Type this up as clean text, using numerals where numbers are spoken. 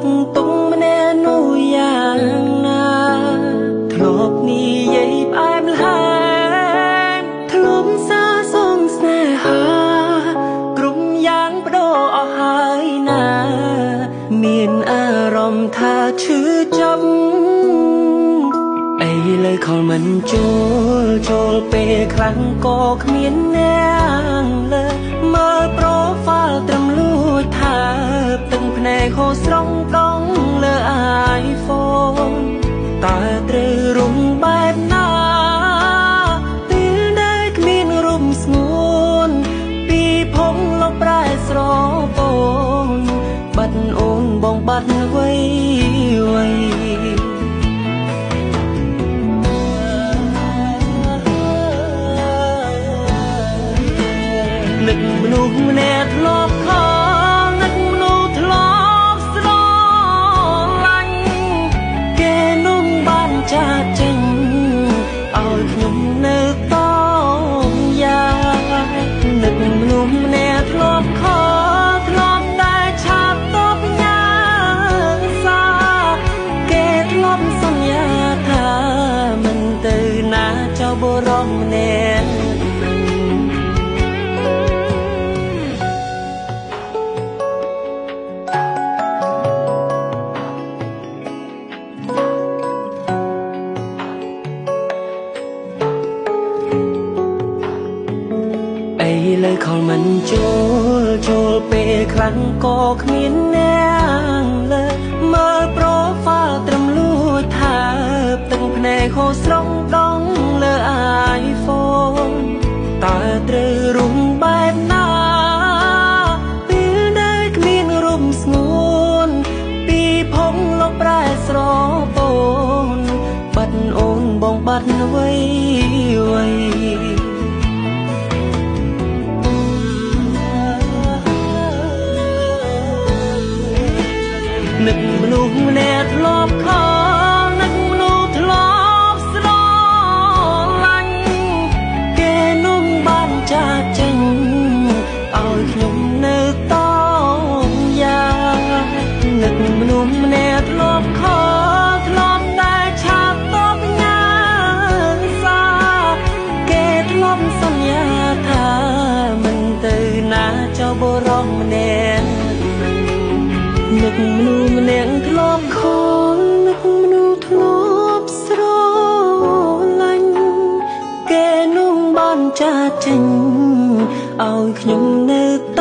កទុំម្នាក់នោះយ៉ាងណាធ្លាប់និយាយផ្អែមល្ហែមធ្លាប់សាសងស្នេហាក្រុមយ៉ាងបដូរអស់ហើយណាមានអារម្មណ៍ថាឈឺចាប់ឥឡូវខលមិនចូលចូលពេលខ្លាំងក៏គ្មានអ្នកលើមើល profile ត្រឹមលួចថាទឹងភ្នែកហូរស្រង់ដងលើ iPhone តើត្រូវរុំបែបណាពេលដែលគ្មានរុំស្ងួនពីភងលោកប្រែស្រពោនបាត់អូនបងបាត់វ័យវ័យនឹកមនុស្សម្នាក់ធ្លាប់ខលនឹកមនុស្សធ្លាប់ស្រឡាញ់គេនោះបានចាកចេញឲ្យខ្ញុំនៅតងយ៉ានឹកមនុស្សម្នាក់ធ្លាប់ខលធ្លាប់តែឆាតតបញ៉ាសាគេធ្លាប់សន្យាថាមិនទៅណាចៅបរមម្នាក់ឥឡូវខលមិនចូលចូលពេលខ្លាំងក៏គ្មានអ្នកលើមើល profile ត្រឹមលួចថាទឹងភ្នែកហូរស្រង់ដងលើ iPhone តើត្រូវរុំបែបណាពេលដែលគ្មានរុំស្ងួនពីភងលោកប្រែស្រពោនបាត់អូនបងបាត់វ័យវ័យនឹកមនុស្សម្នាក់ធ្លាប់ខលនឹកមនុស្សធ្លាប់ស្រឡាញ់គេនោះបានចាកចេញឲ្យខ្ញុំនៅតងយ៉ានឹកមនុស្សម្នាក់ធ្លាប់ខលធ្លាប់តែឆាតតបញ៉ាសាគេធ្លាប់សន្យាថាមិនទៅណាចៅបរមម្នាក់នឹកមនុស្សម្នាក់ធ្លាប់ខលនឹកមនុស្សធ្លាប់ស្រឡាញ់គេនោះបានចាកចេញឲ្យខ្ញុំនៅត